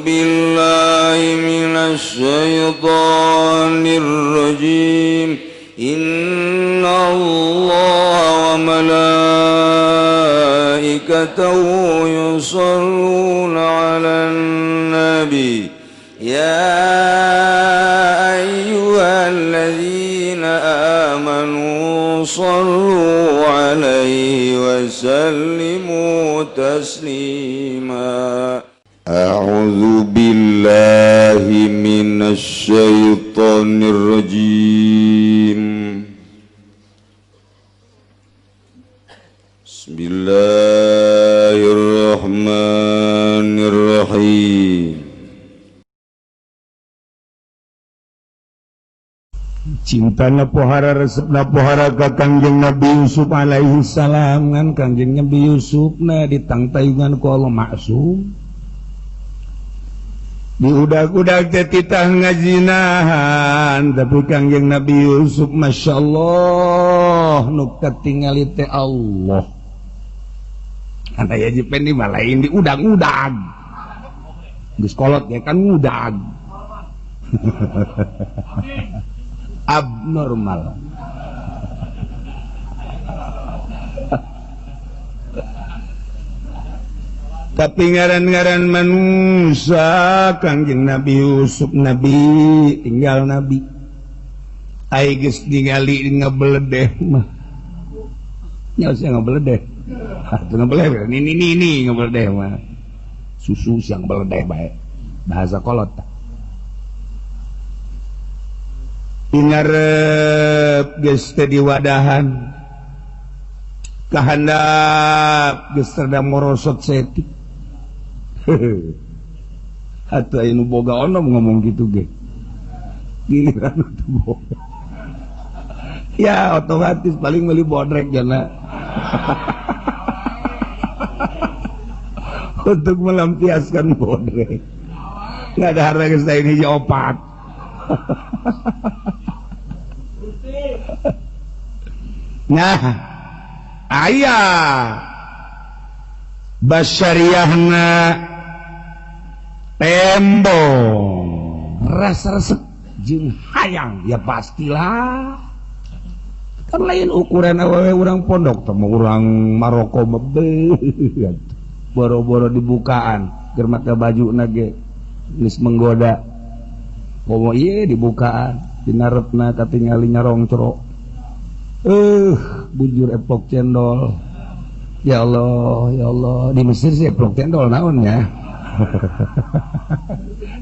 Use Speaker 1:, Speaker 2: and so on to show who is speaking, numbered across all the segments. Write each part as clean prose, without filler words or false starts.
Speaker 1: بالله من الشيطان الرجيم إن الله وملائكته يصلون على النبي يا أيها الذين آمنوا صلوا عليه وسلموا تسليما. أعوذ بالله من الشيطان الرجيم. بسم الله الرحمن الرحيم.
Speaker 2: Cintana pohara resepna pohara ka Kangjeng Nabi Yusuf alaihi salam ngan Kangjeng Nabi Yusuf na ditangtayungan ku Allah maksum. Diudag-udag teh titah ngajinahan tapi Kangjeng Nabi Yusuf Masya Allah nu katingali teh Allah. Aya jipen di mah lain diudag-udag. Geus kolot ge kan ngudag. Abnormal. Tapi ngaran-ngaran manusia Kangjeng Nabi Yusuf nabi tinggal nabi. Ai geus ningali ngabeledeh mah. Nya sia ngabeledeh. Atuh ngabeledeh ini ini ini ngabeledeh mah. Susu siang beledeh bae. Bahasa kolot. Ingarep geus teh diwadahan kahandap geus rada morosot setik. Atuh aya nu boga onom ngomong gitu ge. Giliran atuh boga. Ya otomatis paling meuli bodrek jana. Untuk melampiaskan bodrek. Nggak ada harga geus teh hiji opat. Nah, aya basyariahna tembong rasa resep jeung hayang ya pastilah kan lain ukuran awewe urang pondok teh urang Maroko mah boro-boro dibukaan keur make bajuna ge geus menggoda. Komo ieu dibukaan dinarepna katingali nyarongcro. Bujur epok cendol. Ya Allah, ya Allah. Di Mesir sih epok cendol naon ya.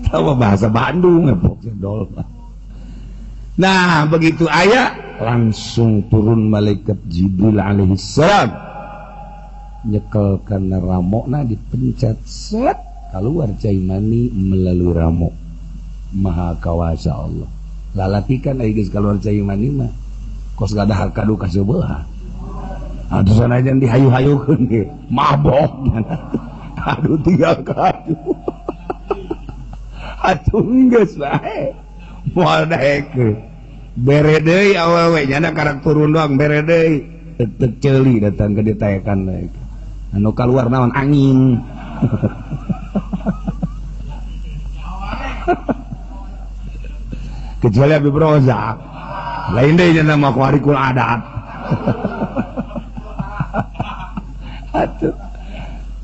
Speaker 2: Tahu bahasa Bandung epok cendol. Nah, begitu aya langsung turun malaikat Jibril alaihissalam. Nyekel kana ramokna dipencet set keluar cai mani melalui ramok. Maha kawasa Allah. Lalaki kan aya geus keluar cai mani mah. Kos gak ada kadu kaseubehan. Aduh sanajan dihayu-hayukeun ge mabok. Aduh tinggal kadu. Atuh geus bae. Moal daekeun. Bere deui awewe nya karak turun doang bere deui. Tek ceuli datang ke ditaekan deui. Anu kaluar naon angin. Kecuali Habib Rozak. Lain deh nama kuarikul adat.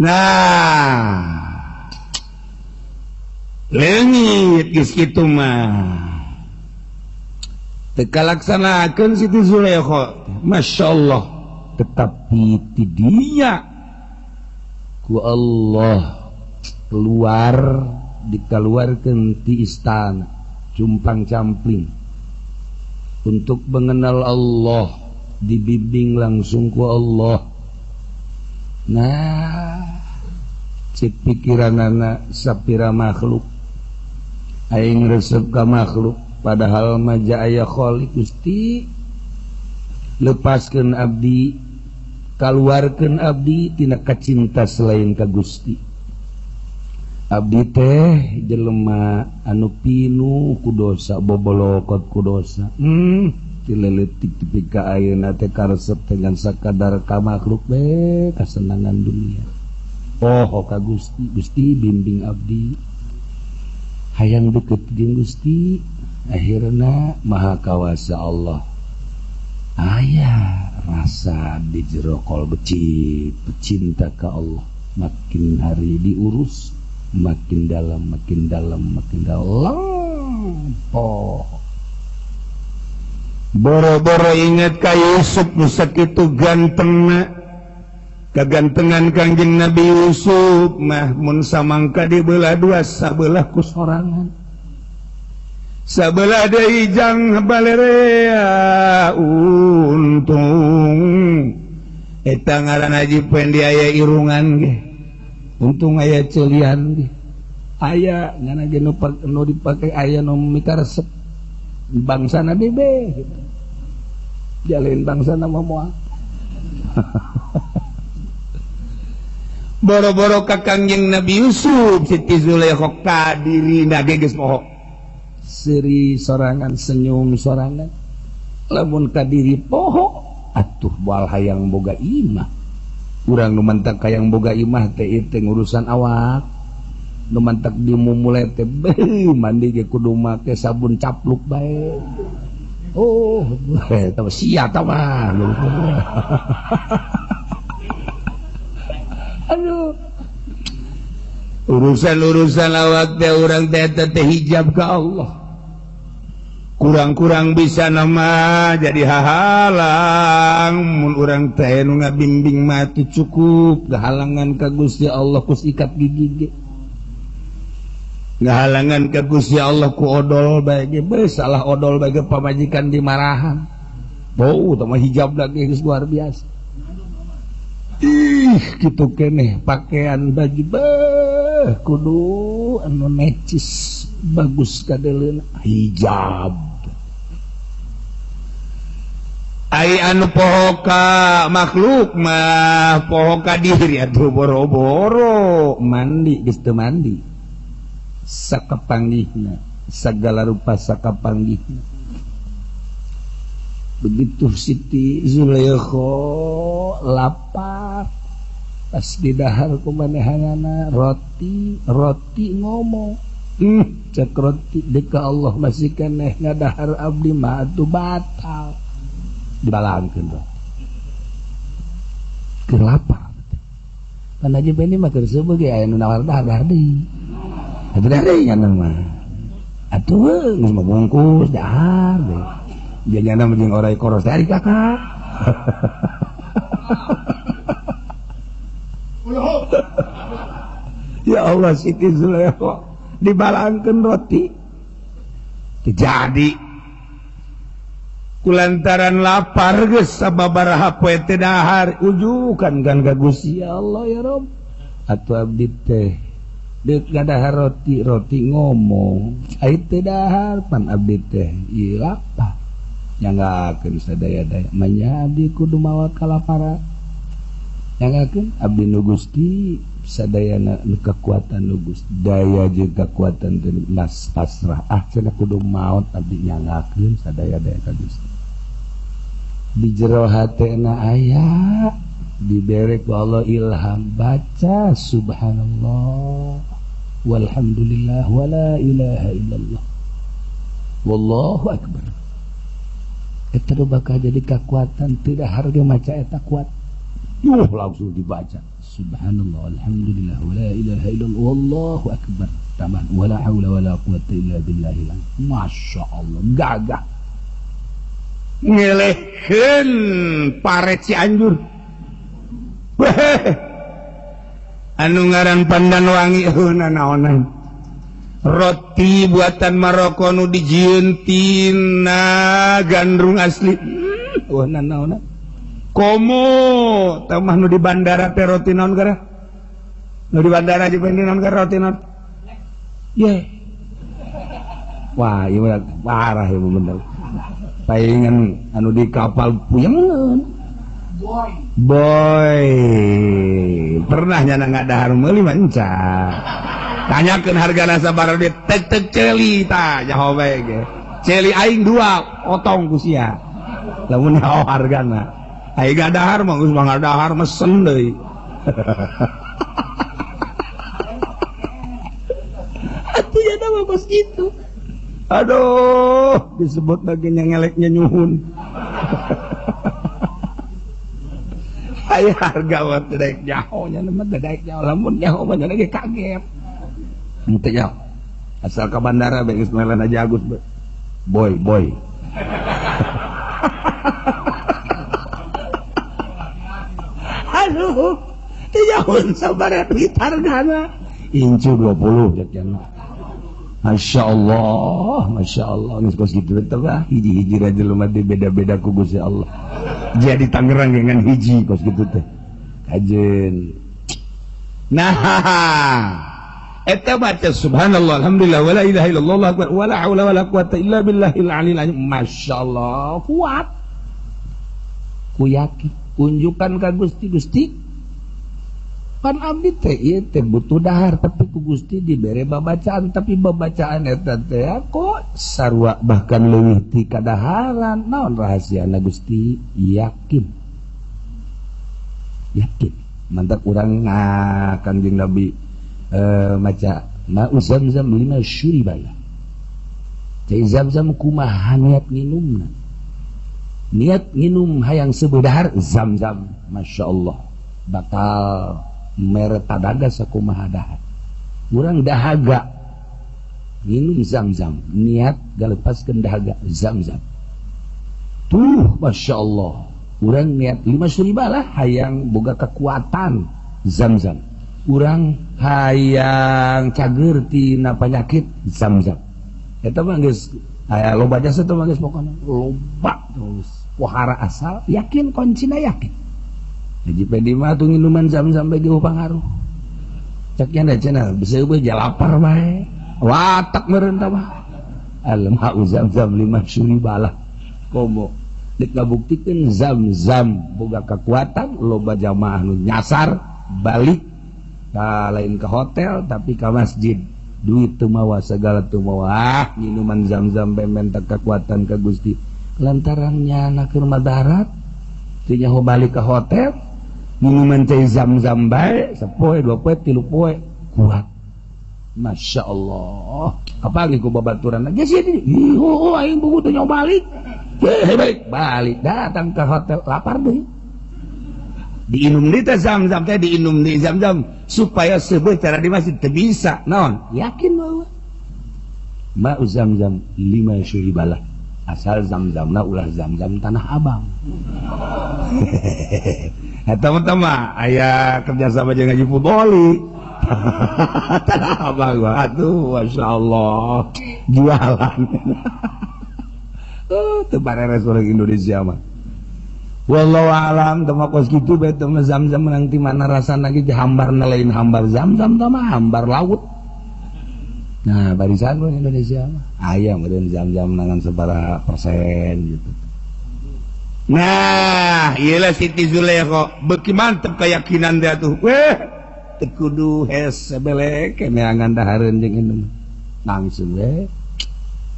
Speaker 2: Nah, leungit geus kitu mah. Teu kalaksanakeun Siti Zulaikha. Masya Allah. Tetapi tidinya ku Allah keluar dikeluarkeun ti istana jumpang-campling. Untuk mengenal Allah dibimbing langsung ku Allah. Nah, cek pikiranana sapira makhluk aing resep ka makhluk padahal maja aya khaliq Gusti lepaskeun abdi kaluarkeun abdi tina kacinta selain ka Gusti. Abdi teh jelema anu pinu ku dosa bobolokot ku dosa. Tileletik tepi ka ayeuna teh karesep dengan sakadar ka makhluk be kasenangan dunia. Oh ka Gusti, Gusti bimbing abdi. Hayang deket jeung Gusti akhirna maha kawasa Allah. Aya rasa di jero kolbu cinta ka Allah makin hari diurus makin dalam makin dalam makin dalam. Oh.
Speaker 1: Boro-boro ingat ka Yusuf nu sakitu gantengna. Kagantengan Kangjeng Nabi Yusuf mah mun samangka dibelah dua sabelah ku sorangan. Sabelah deui jang balerea untung eta ngaran Haji Pendi aya irungan ge.
Speaker 2: Untung aya ceulian ge. Aya ngana ge nu dipake aya nu mikaresep bangsana bebe gitu. Jalain bangsana mah moal.
Speaker 1: Boro-boro ka Kangjeng Nabi Yusuf Siti Zulaikha ka dirina ge geus poho.
Speaker 2: Seri sorangan senyum sorangan lamun ka diri poho atuh moal hayang boga imah. Urang nu mantak hayang boga imah teh ieu teh ngurusan awak. Nu mantak dimumule teh beuh mandi ge kudu make sabun capluk bae. Oh, eta sia ta mah. Aduh.
Speaker 1: Urusan-urusan awak teh urang teh teh hijab ka Allah. Kurang-kurang bisa nama jadi hahalang mun urang teh nu ngabimbing mati cukup gahalangan ka Gusti Allah ku sikat gigi ge. Ngahalangan ka Gusti Allah ku odol bae ge, beuh salah odol bae ge pamajikan dimarahan. Bau tah mah hijab lagi geus luar biasa. Ih kitu keneh pakaian baju beuh kudu anu necis bagus kadeleuna
Speaker 2: hijab.
Speaker 1: Ai anu poho ka makhluk mah poho ka diri atuh boro-boro
Speaker 2: mandi geus teu mandi sakapanggihna sagala rupa sakapanggihna. Begitu Siti Zulaikha lapar pas didahar ku manehanana roti roti ngomong cek roti deka Allah masih keneh ngadahar abdi mah atuh batal dibalangkeun roti keur lapar. Pan Haji Pendi mah keur seubeuk ge aya nu nawar dahar deui atuh dahar deui nya mah atuh geus mah bungkus dahar deui. Jajana jeung orai koros dari kakak.
Speaker 1: Ya Allah Siti Zulaikha dibalangkeun roti. Jadi kulantaran lapar geus sababaraha poe teh dahar ujukan kan ka Gusti
Speaker 2: Allah ya Rob. Atuh abdi teh deuk ngadahar roti roti ngomong ai teh dahar pan abdi teh ieu lapar. Nyanggakeun sadaya-daya manya abdi kudu mawa kalapara. Nyanggakeun abdi nu Gusti sadayana nu kekuatan nu Gusti daya jeung kekuatan teh mas pasrah ah cenah kudu maot abdi nyanggakeun sadaya-daya ka Gusti. Di jero hatena aya dibere ku Allah ilham baca subhanallah walhamdulillah wala ilaha illallah wallahu akbar. Eta bakal jadi kekuatan tidak harga maca eta kuat. Yuh langsung dibaca subhanallah alhamdulillah wala ilaha illallah wallahu akbar tambah wala haula wala quwata illa billahil. Masya Allah gagah
Speaker 1: ngelehkeun pare Cianjur. Anu ngaran Pandan Wangi heuna naonan roti buatan Maroko nu dijieun tina gandrung asli.
Speaker 2: Wah naon
Speaker 1: komo tah mah nu di bandara teh roti naon gara nu di bandara jeung naon gara roti naon ye.
Speaker 2: Wah ieu parah ieu bener paingan anu di kapal puyengeun boy
Speaker 1: boy pernah nyana ngadahar meuli mah enca. Tanyakeun hargana sabaraha duit tek tek ceuli tah nyaho bae ge. Ceuli aing dua otong ku sia. Lamun nyaho hargana. Aing ngadahar mah geus mah ngadahar mesen deui. Atuh
Speaker 2: Ya dah kos gitu. Aduh, disebut lagi ngeleknya nyuhun. Aya harga mah teu daek nyaho nya mah teu daek nyaho lamun nyaho mah nya ge kaget. Henteu nyaho. Asal ka bandara bae geus melan aja Agus. Boy, boy. Aduh, teu nyaho sabaraha duit hargana. Incu 20 cek cenah. Masya Allah, Masya Allah. Geus kos kitu teh bah, hiji-hiji raja lumah teh beda-beda ku Gusti Allah. Jadi Tangerang dengan hiji kos kitu teh. Kajen. Nah, eta baca subhanallah alhamdulillah wala ilaha illallah allahu akbar wala haula wala quwata illa billahil aliyil azim. Masya Allah, kuat. Ku yakin, unjukkan ka Gusti, Gusti. Pan abdi teh ieu teh butuh dahar tapi ku Gusti dibere babacaan tapi babacaan eta teh kok sarua bahkan leuwih ti kadaharan. Naon rahasiana Gusti? Yakin. Yakin. Mantap urang Kangjeng Nabi maca ma'u zamzam lima syuribala. Cai zamzam kumaha niat nginumna? Niat nginum hayang seubeuh dahar zamzam, Masya Allah. Bakal mere tadaga sakumaha dahar. Urang dahaga nginum zamzam, niat galepaskeun dahaga zamzam. Tuh Masya Allah. Urang niat lima syuribalah hayang boga kekuatan zamzam. Urang hayang cager tina penyakit zamzam. Eta mah geus aya loba jasa teh mah geus pokona loba terus pohara asal yakin kuncina yakin. Haji Pedi mah tuh nginuman zam-zam bagi pangaruh. Cek nya da cenah bisa eueuh lapar bae. Watak meureun tah mah. Al-ma'u zam-zam lima syuribalah. Komo dek ngabuktikeun zam-zam boga kekuatan loba jamaah nu nyasar balik ka lain ke hotel tapi ka masjid. Duit teu mawa segala teu mawa. Ah, nginuman zam-zam bae menta kekuatan ka Gusti. Lantaran nyana keur madarat teu nyaho balik ke hotel. Minuman cai zam-zam bae sapoe dua poe tilu poe kuat. Masya Allah. Apalagi ku babaturan lagi sih ini. Oh, aing buku teu nyaho balik. Hei, balik, balik datang ke hotel lapar deui. Diinum di teh zam-zam teh diinum di zam-zam supaya seubeuh cara di masjid teu bisa. Naon? Yakin bahwa ma'u zam-zam lima syuribalah. Asal zam-zamna ulah zam-zam Tanah Abang. Eta mah aya kerjasama jeung Haji Fudoli. Tanah Abang atuh masyaallah jualan. Teu bareres urang Indonesia mah. Wallahu alam teu mah kos kitu bae teu zam-zam menang ti mana rasana ge hambarna lain hambar zam-zam tah mah hambar laut. Nah, barisan urang Indonesia mah aya meureun zam-zam nangan sabaraha persen gitu. Nah, iyalah Siti Zulaikha beuki mantep keyakinan dia tuh. Weh, teu kudu hese belek neangan dahareun jeung indung. Langsung we.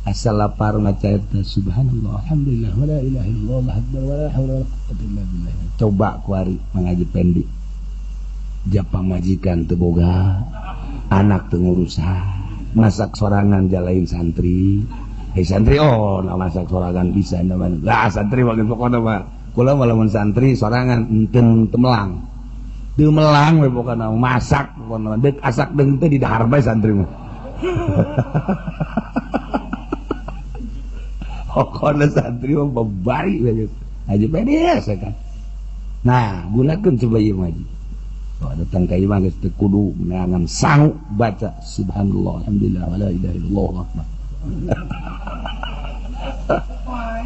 Speaker 2: Asal lapar maca eta subhanallah alhamdulillah wala ilaha illallah akbar wala haula wala quwata illa billah. Coba kuari mangaji Pendi. Japa majikan teu boga, anak teu ngurusan, masak sorangan jalain santri. Hei santri, oh, nah masak sorangan bisa namanya. Lah santri mah pokona mah. Kula mah lamun santri sorangan enten teu melang. Teu melang we pokona masak pokona deuk asak deung teh di dahar bae santri mah. Pokona santri mah babari we geus. Haji Pedi kan. Nah, gunakeun coba ieu mah. Oh, datang ka ieu mah geus teu kudu neangan sangu baca subhanallah alhamdulillah wala ilaha illallah akbar.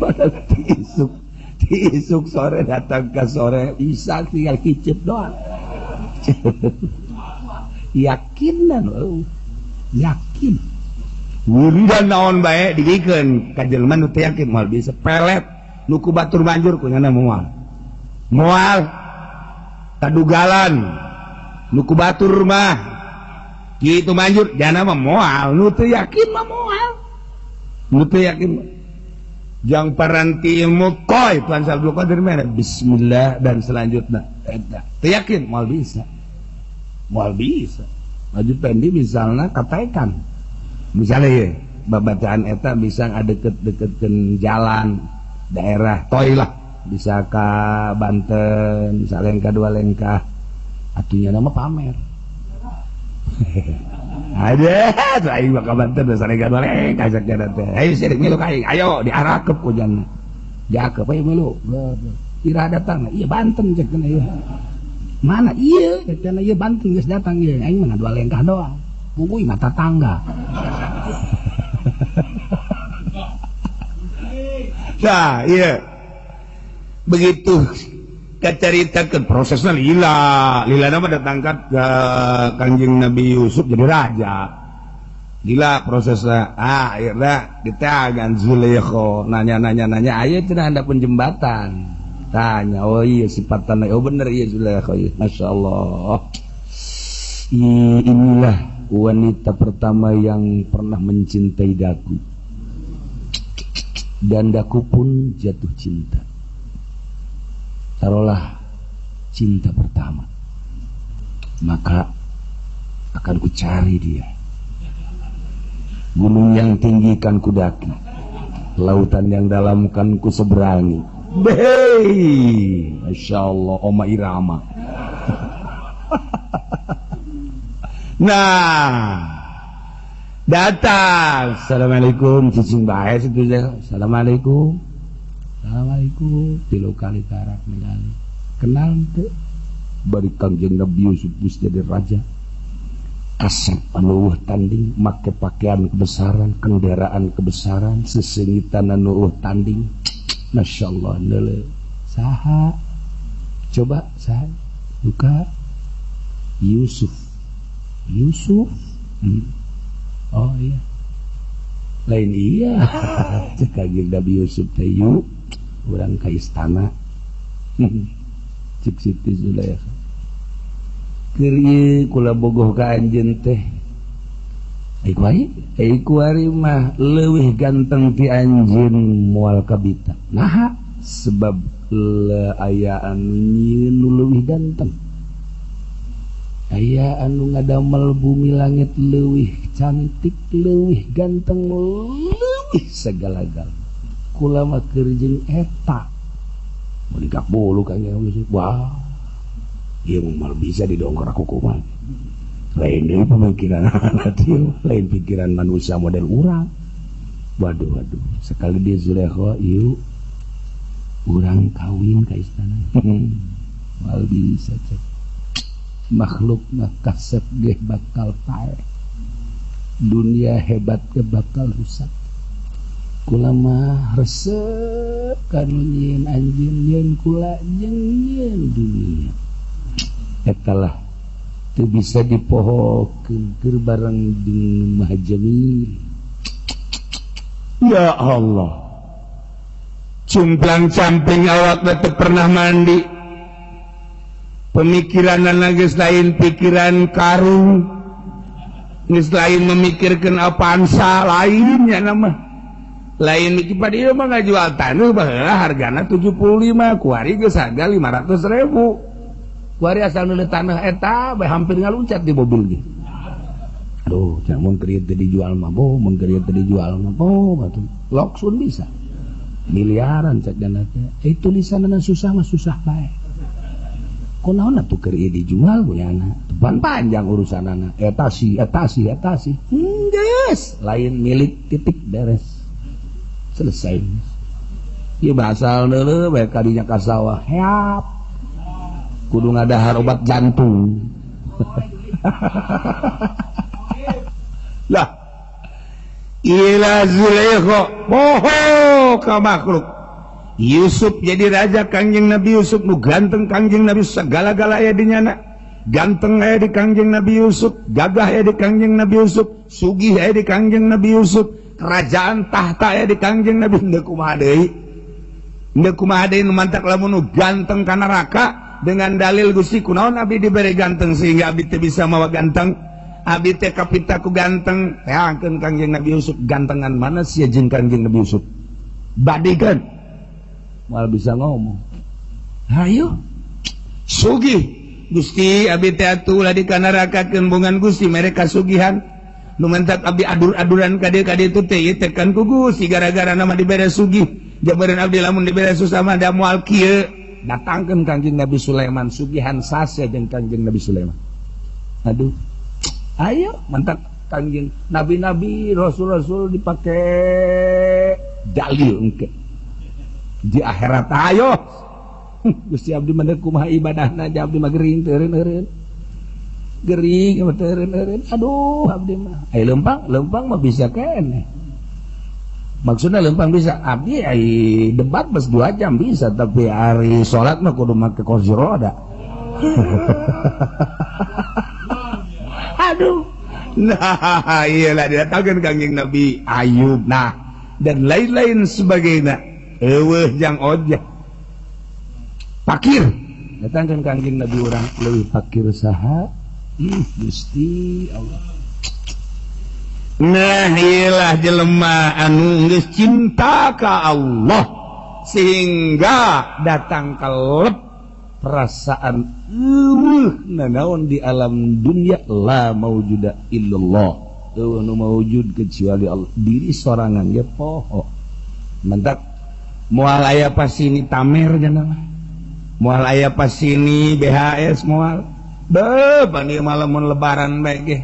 Speaker 2: Padahal diisuk sore datang ke sore bisa tinggal kicip doang. Yakin dan yakin. Wiridan naon bae digikeun ka jelema nu teu yakin moal bisa pelet nu ku batur banjur kunyana moal. Moal kadugalan nu ku batur mah kitu manjur jana mah moal nu teu yakin mah moal. Nu teu yakin mah. Jang paranti ilmu koy Tuan Abdul Qadir mana bismillah dan selanjutnya eta teu yakin moal bisa. Moal bisa. Lanjut Pendi misalnya katakan Misalnya ya babacaan eta bisa ngadeket-deketkeun jalan daerah toy lah, bisa ka Banten salengkah dua lengkah, atunya nama pamer. Ada aing mah ka Banten salengkah dua lengkah sakjana teh. Ayo sih milu ka aing, ayo diarakep ku jana. Diakep ayo milu. Ira datang, iya Banten cek ieu. Mana iya cek ieu Banten geus datang ieu, aing mah dua lengkah doang. Pungui mata tangga. Nah, iya. Begitu keceritakan prosesnya lila. Lila nama datangkan ke Kangjeng Nabi Yusuf jadi raja. Gila prosesnya. Ah, akhirnya ditahan Zulaikha nanya-nanya-nanya, ayo cenah handapun jembatan. Tanya, oh iya sifat tanah, oh bener iya Zulaikha. Masya Allah. Inilah wanita pertama yang pernah mencintai daku, dan daku pun jatuh cinta. Taruhlah cinta pertama, maka akan ku cari dia. Gunung yang tinggi kan ku daki, lautan yang dalam kan ku seberangi. Behei, Masya Allah, Oma Irama. Nah, datang. Assalamualaikum, cicing bae situ teh. Assalamualaikum. Assalamualaikum. Tilu kali karak ningali. Kenal teu? Bari Kangjeng Nabi Yusuf geus jadi raja. Kasep anu eueuh tanding, make pakaian kebesaran, kendaraan kebesaran, sesengitan anu eueuh tanding. Masya Allah, neuleuh. Saha? Coba saha? Buka Yusuf. Yusuf? Oh iya. Lain iya. Cek Kangjeng Nabi Yusuf teh yuk urang ka istana. Cek Siti Zulaikha. Keur ieu kula bogoh ka anjeun teh. Ai kuari mah leuwih ganteng ti anjeun moal kabita. Naha? Sebab aya anu nyieun nu leuwih ganteng. Aya anu ngadamel bumi langit leuwih cantik, leuwih ganteng, leuwih segala-gala. Kula mah keur jeung eta. Mun dikak bulu ka nya wah. Ieu mah bisa didongkrak ku kumaha. Lain deui pemikiran ieu, lain pikiran manusia model urang. Waduh waduh, sekali dia Zulaikha ieu urang kawin ka istana. Moal bisa cek. Makhluk mah kasep ge bakal paeh, dunia hebat ge bakal rusak. Kula mah resep kanu nyieun anjeun, nyieun kula jeung nyieun dunia. Eta lah teu bisa dipohokeun keur bareng jeung Maha Jamil. Ya Allah, cumplang camping awak teu pernah mandi. Pemikiran geus lain pikiran karung, geus lain memikirkan Avanza lainnya nama lain mikir pada ieu mah ngajual taneuh baheula hargana 75 kuari geus harga 500.000 kuari asal meuli tanah eta bae hampir ngaluncat di mobil ge. Aduh, mun keur teu dijual mah boh, mun keur teu dijual mah boh, batu loksun bisa miliaran cek dana teh. Tulisanna susah mah susah bae. Kunaon atuh keur ieu dijual punyana? Tepan panjang urusanana. Eta si, eta si, eta si. Geus, lain milik titik beres. Selesai. Ieu basal deuleu bae kadinya ka sawah. Heap. Kudu ngadahar obat jantung. Lah. Ila Zulaikha, boho ka makhluk. Yusuf jadi raja Kangjeng Nabi Yusuf nu ganteng Kangjeng Nabi segala-gala aya di nyana. Ganteng aya di Kangjeng Nabi Yusuf, gagah aya di Kangjeng Nabi Yusuf, sugih aya di Kangjeng Nabi Yusuf, kerajaan tahta aya di Kangjeng Nabi. Henteu kumaha deui? Henteu kumaha deui nu mantak lamun nu ganteng ka neraka dengan dalil Gusti kunaon abdi dibere ganteng sehingga abdi teu bisa mawa ganteng. Abdi teh kapita ku ganteng. Teangkeun Kangjeng Nabi Yusuf gantengan mana sia jeung Kangjeng Nabi Yusuf? Badikeun. Mal bisa ngomong. Hayu sugih Gusti abdi teh atuh ulah dikanarakakeun bongan Gusti mere kasugihan.
Speaker 1: Nu mantak abdi adur-aduran ka dieu ka ditu teh ieu teh kan ku Gusti gara-gara nama dibere sugih. Jabareun abdi lamun dibere susah mah da moal kieu. Datangkeun Kangjeng Nabi Sulaiman sugihan sase jeung Kangjeng Nabi Sulaiman. Aduh. Ayo mantak Kangjeng nabi-nabi rasul-rasul dipake dalil engke. Di akhirat ayo. Gusti abdi mah kumaha ibadahna abdi mah gering teu eureun. Gering teu eureun. Aduh abdi mah. Ai lempang, lempang mah bisa keneh. Maksudna lempang bisa abdi ai debat bes 2 jam bisa tapi ari salat mah kudu make kursi roda. Aduh. Nah, iyalah didatangkeun Kangjeng Nabi Ayub. Nah, dan lain-lain sebagainya. Eueuh jang ojek. Fakir. Datangkeun Kangjeng Nabi urang leuwih fakir saha? Gusti Allah. Nah, iyalah jelema anu geus cinta ka Allah sehingga datang kelep perasaan eueuh nanaon di alam dunia la maujuda illallah. Eueuh nu maujud kecuali Allah. Diri sorangan ge poho. Mentak moal aya pasini tamer cenah mah. Moal aya pasini BHS moal. Beuh pan ieu mah lamun lebaran bae ge.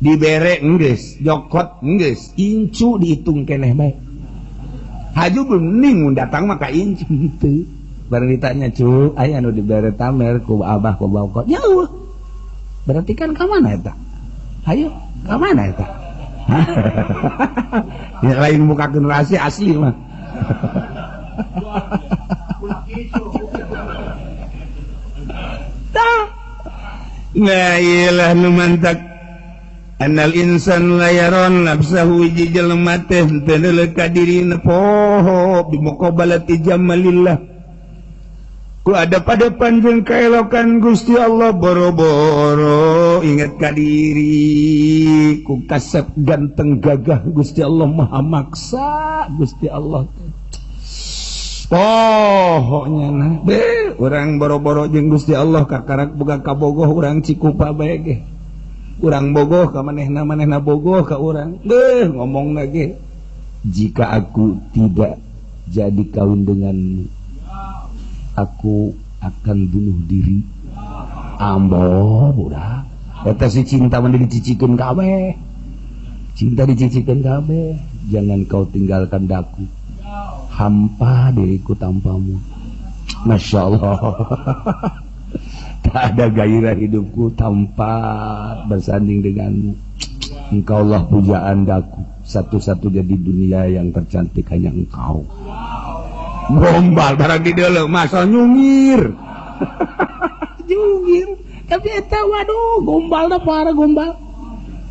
Speaker 1: Dibere enggeus, jokot enggeus, incu dihitung keneh bae. Haju bening mun datang mah ka incu henteu. Bareng ditanya cu, aya anu dibere tamer ku abah ku bapak. Ya eueuh. Berarti kan ka mana eta? Hayu, ka mana eta? Ya lain mukakeun rahasia asli mah. Tah. Nah, iyalah nu mantak annal insan la yaron nafsahu hiji jelema teh teu neuleuh ka dirina poho bi muqabalati jamalillah. Ku ada pada panjang kaelokan Gusti Allah boro-boro ingat ka diri ku kasep ganteng gagah Gusti Allah maha maksa Gusti Allah teh. Pohoknya nah be urang boro-boro jeung Gusti Allah kakarak boga kabogoh urang Cikupa bae ge. Urang bogoh ka manehna manehna bogoh ka urang. Beuh ngomongna ge jika aku tidak jadi kawin denganmu aku akan bunuh diri. Ambo budak eta si cinta mah dicicikeun kabeh. Cinta dicicikeun kabeh. Jangan kau tinggalkan daku. Hampa diriku tanpamu. Masya Allah. Tak ada gairah hidupku tanpa bersanding denganmu. Engkaulah pujaan daku. Satu-satunya di dunia yang tercantik hanya engkau. Gombal barang di dalam masa nyungir. Nyungir. Tapi eta waduh gombalna parah gombal.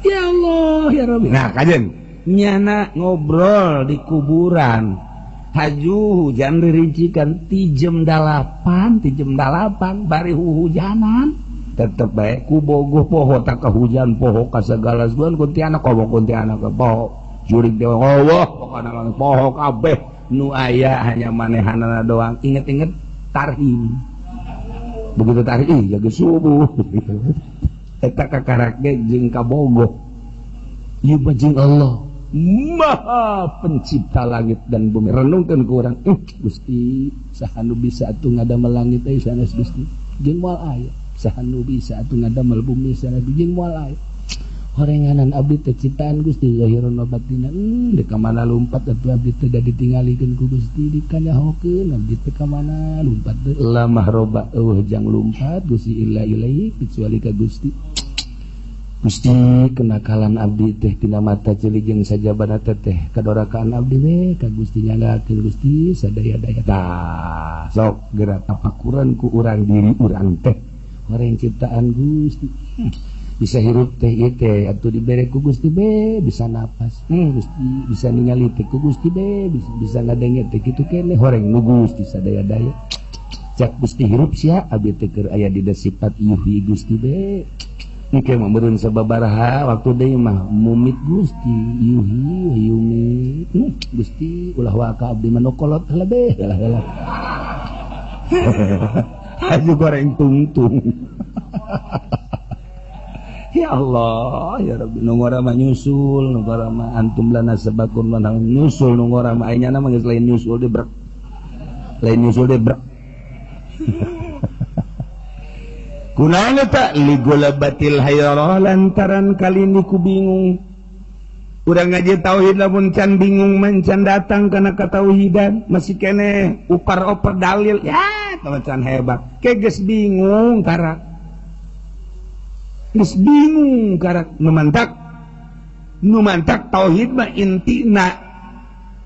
Speaker 1: Ya Allah ya Rabbi. Nah kajen nyana ngobrol di kuburan. Haju hujan dirincikan ti jam 8, ti jam 8 bari hujanan. Tetep bae ku bogoh poho tak hujan poho ka segala suan kuntianak komo kuntianak poho. Jurig dewa Allah pokona poho kabeh nu aya hanya manehanana doang. Inget-inget tarhim. Begitu tarhim jaga subuh. Eta kakarak ge jeung kabogoh. Ieu mah jeung Allah. Maha pencipta langit dan bumi. Renungkeun ku urang, Gusti, saha nu bisa atuh ngadamel langit teh sanes Gusti. Jeung moal aya. Saha nu bisa atuh ngadamel bumi sanes jeung moal aya. Horenganan abdi teh ciptaan Gusti zahiran wa batinan. Di ka mana lumpat atuh abdi teh da ditinggalikeun ku Gusti dikanyahokeun abdi teh ka mana lumpat teh la mahroba eueuh jang lumpat Gusti illa ilaihi kecuali ka Gusti. Gusti kenakalan abdi teh tina mata ceuli jeung sajabana teh kadorakaan abdi we ka Gusti nyanggakeun Gusti sadaya-daya. Tah sok geura tapakuran ku urang diri urang teh horeng ciptaan Gusti. Bisa hirup teh ieu teh atuh dibere ku Gusti be bisa napas. Gusti bisa ningali teh ku Gusti be bisa ngadenge teh kitu keneh horeng nu Gusti sadaya-daya. Cak Gusti hirup sia abdi teh keur aya dina sifat yuhi Gusti be. Engke mah meureun sababaraha waktu deui mah mumit Gusti yuhi yumit. Gusti ulah waka abdi mah nu kolot heula be heula heula. Haju goreng tungtung.
Speaker 2: Ya Allah ya Rabbi, nu ngora mah nyusul, nu ngora mah antum lana sabakun mana nyusul, nu ngora mah aya mah geus lain nyusul deui brek. Lain nyusul deui brek. Kunaon eta ligolabatil hayrah lantaran kali ini ku bingung. Urang ngaji tauhid lamun can bingung man can datang kana katauhidan, masih keneh upar-oper dalil ya can hebat. Ke geus bingung karak. Geus bingung karak nu mantak. Nu mantak tauhid mah intina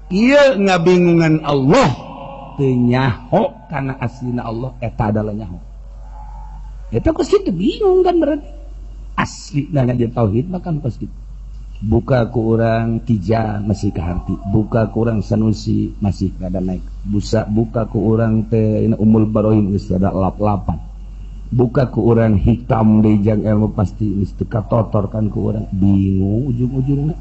Speaker 2: ieu ngabingungan Allah teu nyaho kana aslina Allah eta adalah nyaho. Eta kos kitu bingung kan berarti. Asli nah ngaji tauhid mah kan kos kitu. Buka ku urang Tija masih kaharti, buka ku urang Sanusi masih kada naik, busa buka ku urang teh Umul Barohim geus rada lap-lapan, buka ku urang Hikam deui jang ilmu pasti geus teu katotor kan ku urang bingung ujung-ujungna.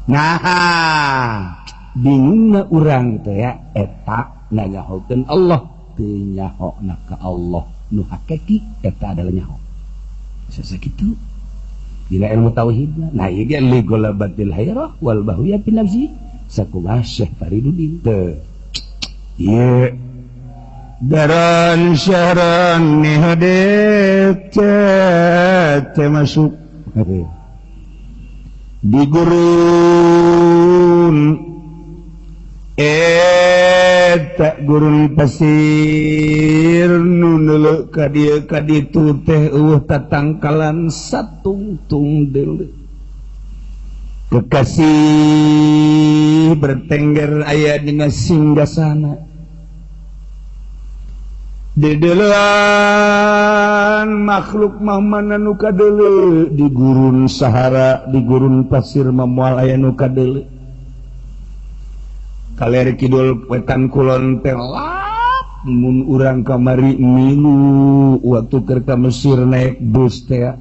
Speaker 2: Nah, bingungna urang teh ya eta nanyahokeun Allah teu nyahona ka Allah nu hakiki eta adalah nyaho. Sakitu dina ilmu tauhidna. Nah ieu ge li golabatil hayrah wal bahwiya fi nafsi sakumaha Syekh Fariduddin teu. Ieu daran syahran nihadet teh masuk di gurun eta gurun pasir nu neuleuh ka dieu ka ditu teh eueuh tatangkalan satungtung deuleu. Kekasih bertengger aya dina singgasana dedeulean makhluk mah mana nu kadeuleu di gurun Sahara di gurun pasir mah moal aya nu kadeuleu. Kaler kidul wetan kulon teh lap mun urang kamari minggu waktu keur ka Mesir naik bus teh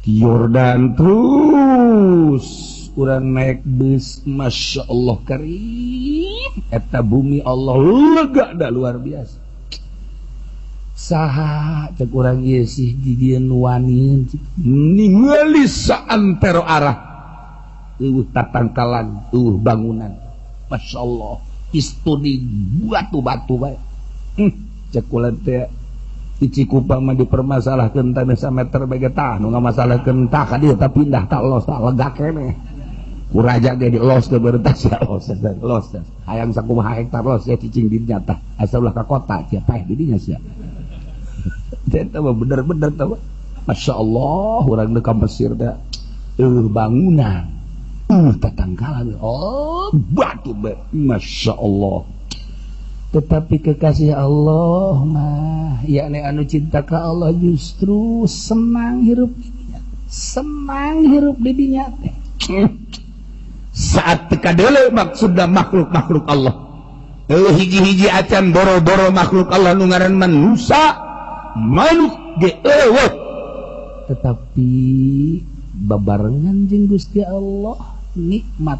Speaker 2: di Yordan terus urang naik bus, Masya Allah karim eta bumi Allah lega da luar biasa. Saha cek urang ieu sih di dieu nu wani ningali saantero arah eueuh tatangkalan eueuh bangunan. Masya Allah istuni batu-batu bae. Cek kula teh di Cikupang mah dipermasalahkeun tanah sameter bae tah nu ngamasalahkeun tah ka dieu tah pindah tah los tah lega keneh. Ku raja ge di los teh bertas ya los los. Hayang sakumaha hektar los ya cicing di dinya tah asal ulah ka kota sia paeh di dinya sia. Eta mah bener-bener tah. Masya Allah urang deuk ka Mesir teh eueuh bangunan. Tatangkalan oh batu be Masya Allah. Tetapi kekasih Allah mah yakni anu cinta ka Allah justru senang hirup didinya, senang hirup didinya teh. Saat teu kadeuleu maksudna makhluk-makhluk Allah eueuh hiji-hiji acan boro-boro makhluk Allah nu ngaran manusa manuk ge eueuh, tetapi babarengan jeung Gusti Allah nikmat.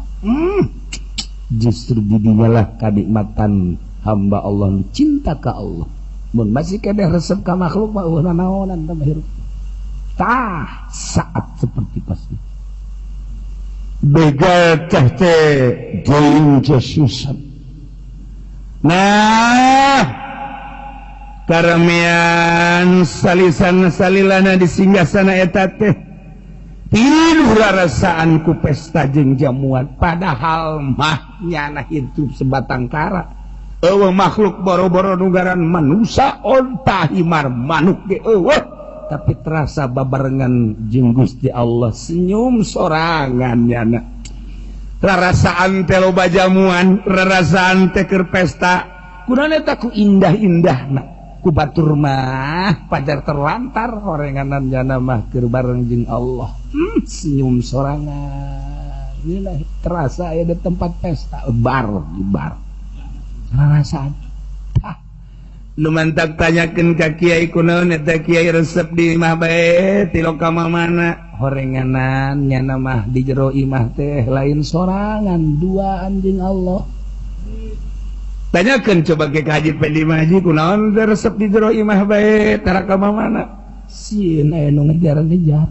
Speaker 2: Justru didinyalah kanikmatan hamba Allah nu cinta ka Allah. Mun masih keneh resep ka makhluk mah eueuh nanaonan tah hirup. Tah saat seperti pasti begal teh teh jeung jasusan. Nah karamian salisan salilana di singgasana eta teh tidur rasaan ku pesta jeung jamuan, padahal mah nyana hidup sebatang kara. Eueuh makhluk boro-boro nu ngaran manusa onta himar manuk ge eueuh, tapi terasa babarengan jeung Gusti Allah senyum sorangan nyana. Rarasaan teh loba jamuan, rarasaan teh keur pesta, kunaon eta ku indah-indahna. Ku batur mah pajar terlantar horenganan jana mah keur bareng jeung Allah. Senyum sorangan. Inilah terasa aya di tempat pesta, bar di bar. Rarasaan. Tah. Nu mantak tanyakeun ka kiai kunaon eta kiai resep di imah bae ti ka mana horenganan nyana mah di jero imah teh lain sorangan duaan jeung Allah. Tanyakeun coba ke Haji Pendi Haji kunaon teh resep di jero imah bae tara ka mana. Sieun aya nu ngejar-ngejar.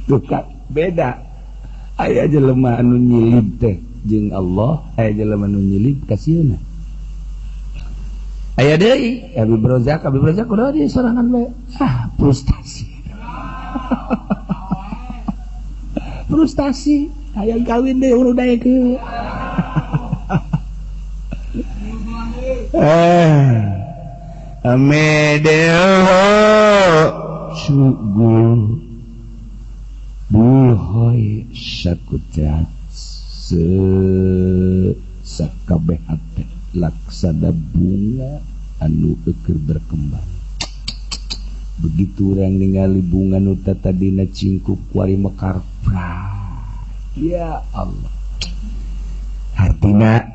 Speaker 2: Tuh kan beda. Aya jelema anu nyilib teh jeung Allah, aya jelema anu nyilib ka sieunna. Aya deui Habib Rozak, Habib Rozak udah di sorangan bae. Ah, frustasi. Frustasi, hayang kawin deui udah daekeun. Amedeo sugul buhoi sakutat se sakabeh hate laksana bunga anu keur berkembang. Begitu urang ningali bunga nu tadina cingkup kuari mekar. Ya Allah. Hartina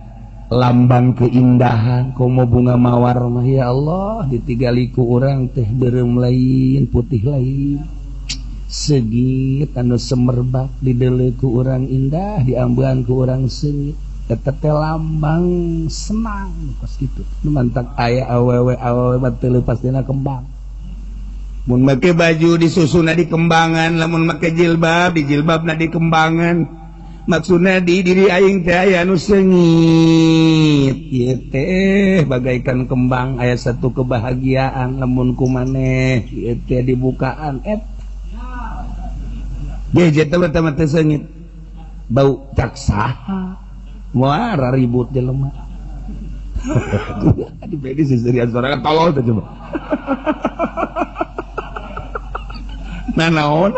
Speaker 2: lambang keindahan komo bunga mawar mah ya Allah ditigali ku urang teh beureum lain putih lain segit anu semerbak dideuleu ku urang indah diambean ku urang seungit eta teh lambang senang kos kitu nu mantak aya awewe awewe mah teu leupas dina kembang. Mun make baju disusuna di kembangan, lamun make jilbab di jilbabna di kembangan. Maksudna di diri aing teh aya nu seungit ieu teh bagaikan kembang aya satu kebahagiaan lamun ku maneh ieu teh dibukaan et geus teh mah teh seungit bau cak saha moal ribut jelema. Di bedi seserian sorangan tolol teh coba. Nah naon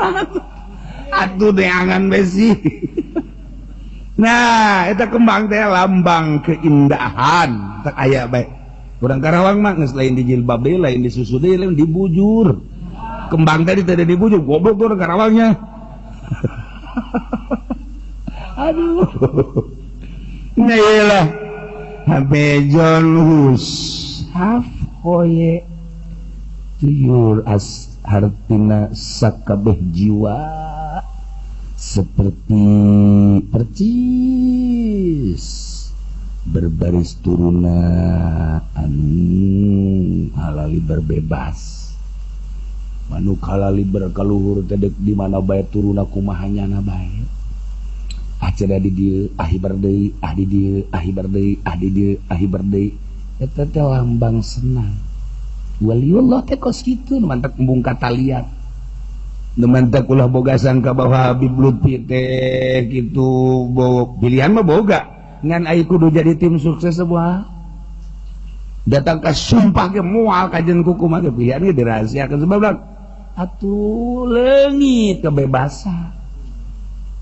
Speaker 2: atuh deangan besi. Nah, eta kembang teh lambang keindahan. Tak aya bae. Urang Karawang mah geus lain di jilbab deui, lain di susu deui, lain dibujur. Kembang tadi teh dibujur, goblok tuh urang Karawangnya. Aduh. Nah iyalah. Habejon hus. Haf hoye. Tuyur as hartina sakabeh jiwa. Seperti percis berbaris turuna anu halali berbebas manuk halali berkaluhur tedek di mana bae turuna kumaha nyana bae ah ceda di dieu ah hibar deui ah di dieu ah hibar deui ah di dieu ah hibar deui eta teh lambang senang waliullah teh kos kitu nu mantak embung katalian. Mantak ulah boga sangka bahwa Habib Lutfi teh gitu pilihan mah boga ngan ai kudu jadi tim sukses sebuah datang ka sumpah ge moal kajen kuku mah pilihan ge dirahasiakeun sebab atuh leungit kebebasan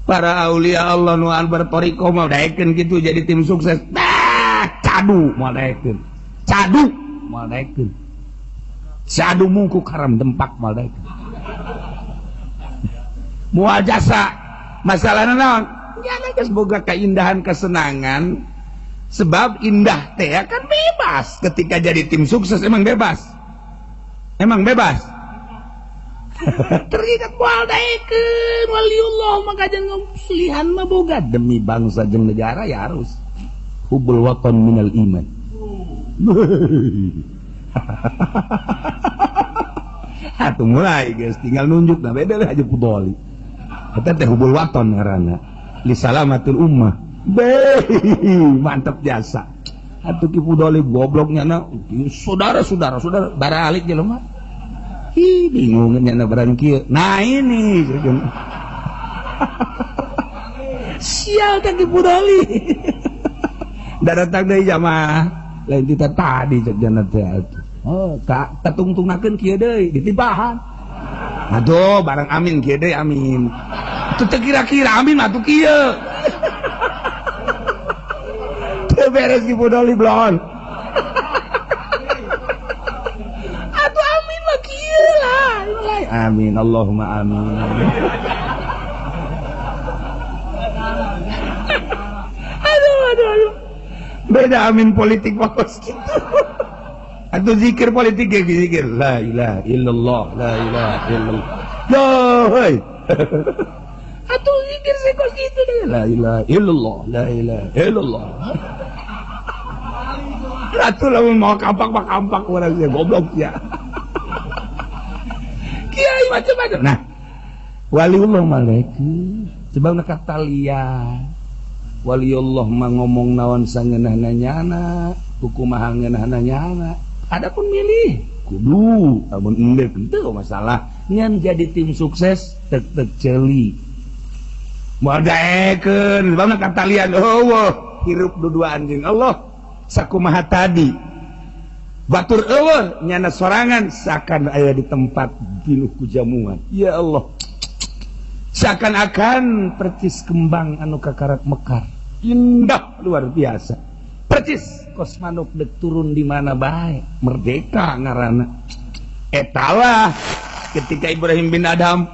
Speaker 2: para aulia Allah nu bertoriko mah daekeun kitu jadi tim sukses tah cadu moal daekeun cadu moal daekeun cadu mungkuk haram dempak moal daekeun mual jasa masalahna naon nya geus boga keindahan kesenangan sebab indah teh kan bebas ketika jadi tim sukses emang bebas terikat moal daekeun waliullah maka jeung pilihan mah boga demi bangsa jeung negara ya harus hubul waqan minal iman. Atuh mulai guys tinggal nunjuk nah beda lah aja pudoli. Eta teh hubul waton ngaranna li salamatil ummah. Beh, mantap jasa. Atuh ki pudoli gobloknya na saudara-saudara saudara baralik jelema. Hi bingung nya barang kieu. Nah ini sial teh ki pudoli. Da datang deui jamaah lain kita tadi cek jana teh atuh. Oh, ka tatungtungnakeun kieu deui ditibahan. Aduh, barang amin kieu deui amin. Teu kira-kira amin mah atuh kieu. Teu beres ki pudoli blon. Atuh amin mah kieu lah. Amin, Allahumma amin. Aduh, aduh, aduh. Beda amin politik mah kos kitu. Atau zikir politik ya zikir la ilaha illallah la ilaha illallah. Yo hoi. Atau zikir sekos gitu deh la ilaha illallah la ilaha illallah.
Speaker 1: Ratu lamun mau kampak mah kampak urang sia goblok ya. Kiai macam-macam. Nah, waliullah malaikat sebab katalia waliullah mah ngomong naon sangeunahna nyana, kumaha ngeunahna nyana. Adapun milih kudu amun endek teu masalah ngan jadi tim sukses tek-tek ceuli. Moal daekeun sebabna katalian eueuh hirup duduaan jeung Allah sakumaha tadi. Batur eueuh nyana sorangan sakan aya di tempat pinuh ku jamuan. Ya Allah. Seakan-akan percis kembang anu kakarak mekar. Indah luar biasa. Percis kos manuk dek turun di mana bae, merdeka ngaranna. Etalah ketika Ibrahim bin Adham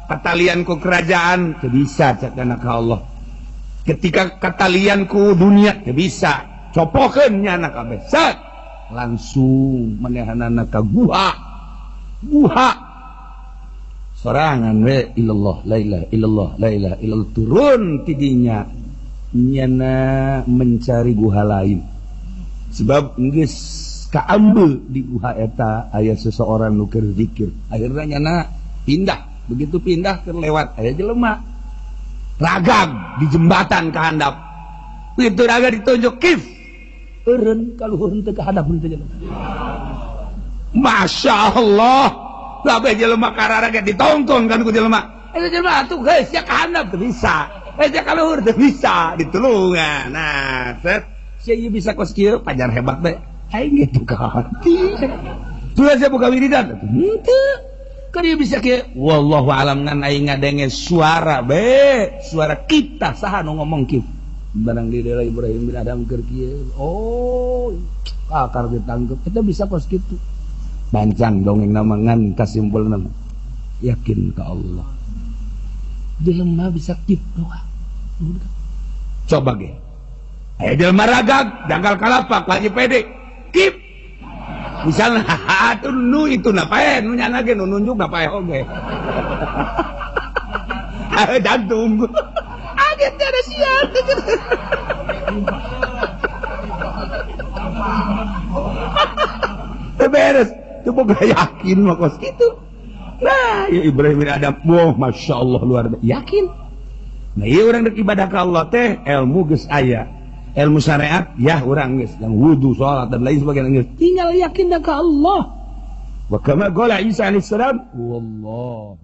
Speaker 1: katalian ku kerajaan teu bisa cak ka Allah. Ketika katalian ku dunia teu bisa, copokeun nyana kabeh. Set langsung manehanana ka guha. Guha sorangan we illallah la ilaha illallah la ilaha illallah turun tidinya nyana mencari guha lain sebab geus kaambe di guha eta aya seseorang nu keur zikir akhirnya nyana pindah begitu pindah keur lewat aya jelema ragag di jembatan ka handap itu raga ditunjuk kif eureun ka luhur henteu ka handap henteu jelema Masya Allah kabeh jelema kararaga ditongtong kan ku jelema eta jelema atuh geus sia ka handap teu bisa eta ka luhur teu bisa ditulungan nah set sia ieu bisa kos kieu pajar hebat bae aing ge buka hati tuh sia buka wiridan henteu kan ieu bisa kieu wallahu alam ngan aing ngadenge suara be suara kita saha nu ngomong kieu barang di daerah Ibrahim bin Adham keur kieu oh kakar ditangkep eta bisa kos kitu bancang dongeng nama ngan kasimpulna yakin ke Allah jelema bisa kip doa coba ge aya jelema ragag janggal kalapak lagi pede kip misalnya atuh nu itu na pae nu nyana ge nu nunjuk na pae oge jantung aget ada sial beres coba gak yakin mah kos gitu. Nah, ya Ibrahim bin Adham, wah Masya Allah luar biasa, yakin. Nah, iya orang dek ibadah ke Allah teh ilmu geus aya, ilmu syariat ya orang geus, yang wudu, sholat dan lain sebagainya geus. Tinggal yakin dah ke Allah. Wa kama qala Isa alaihissalam, wallahu